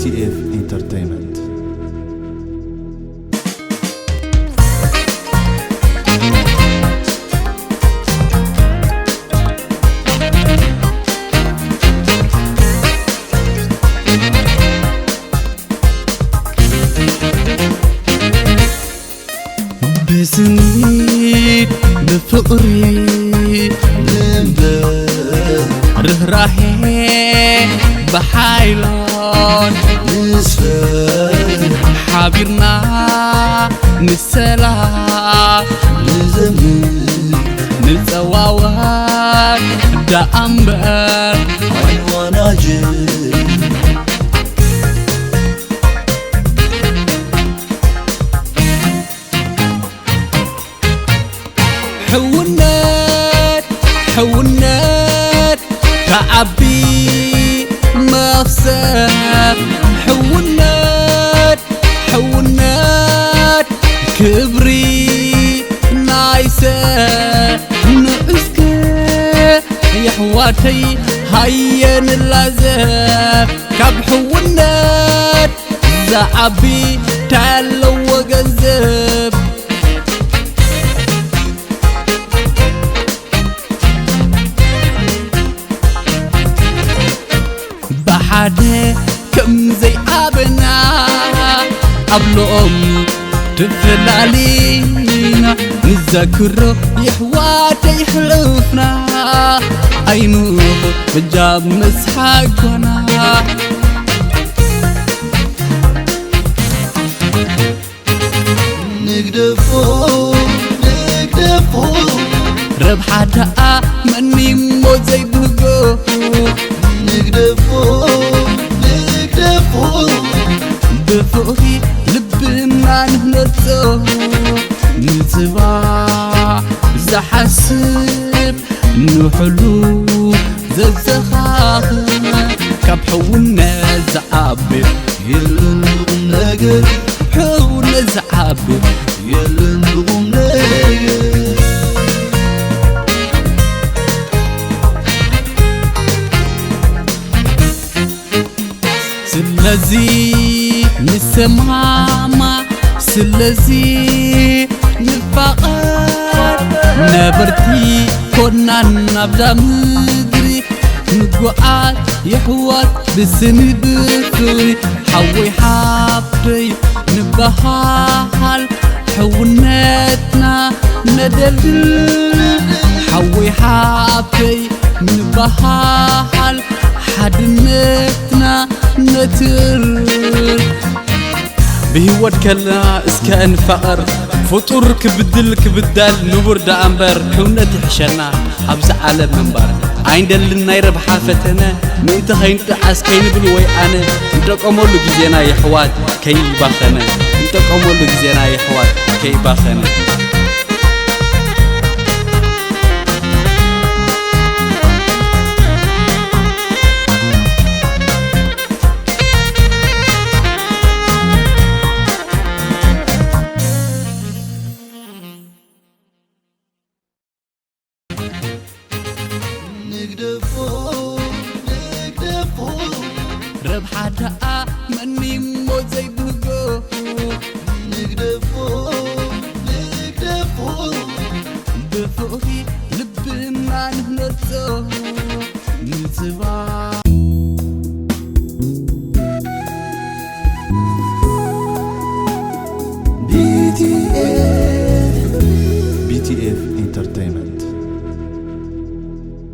ቲ ኤፍ ኢንተርቴይመንት። ብስኒት ብፍቕሪ እምበር ርህራሄ ብሓይሎን ንስፈር ሓቢርና ንሰላም ንዘምር ንጸዋወር ደኣ እምበር ኣይዋናጅል። ሕውነት ሕውነት ተዓቢ መኽሰብ ሕውነት ሕውነት ክብሪ ናይ ሰብ ንዑስከ የሕዋተይ ሃየ ንላዘብ ካብ ሕውነት ዝዓቢ ታለዎ ገንዘብ ብሓደ ከም ዘይዓበና ኣብ ሎሚ ተፈላሊና ንዘክሮ የሕዋተይ ሕሉፍና ኣይንኹ በጃ ምስ ሓጎና ንግደፎ ንግደፎ ረብሓ ደኣ መኒሞ ዘይብህጎ ንግደፎ ንግደፎ ብፍቕሪ ልብና ንህነጾ ንጽባሕ ዝሓስብ ንሕሉ ዘዘኻኽር ካብ ሕውነት ዝዓቢ የለን ቁም ነገር ሕውነት ዝዓቢ የለን ቁም ነገር። ስለዚ ንሰማማ ስለዚ ንፋቐር ነበርቲ ኮናን ናብዛ ምድሪ ንጓዓዝ የሕዋት ብስኒ ብፍቕሪ ሓወይ ሓፍተይ ንበሃሃል ሕውነትና ነደልድል ሓወይ ሓፍተይ ንበሃሃል ሓድነትና ነትር ብህይወት ከለና እስከ እንፋቐር ፍጡር ክብድል ክብዳል ንቡር ደኣ እምበር ሕውነት ይሕሸና ኣብዚ ዓለም ምንባር ኣይንደልን ናይ ረብሓ ፈተነ ምእንቲ ከይንጥዓስ ከይንብል ወይ ኣነ ንጠቀመሉ ግዜና የሕዋት ከይባኸነ ንጠቀመሉ ግዜና የሕዋት ከይባኸነ ንግደፎ ንግደፎ ረብሓ ደኣ መኒሞ ዘይብህጎ ንግደፎ ንግደፎ ብፍቕሪ ልብና ንህነጾ ንጽባ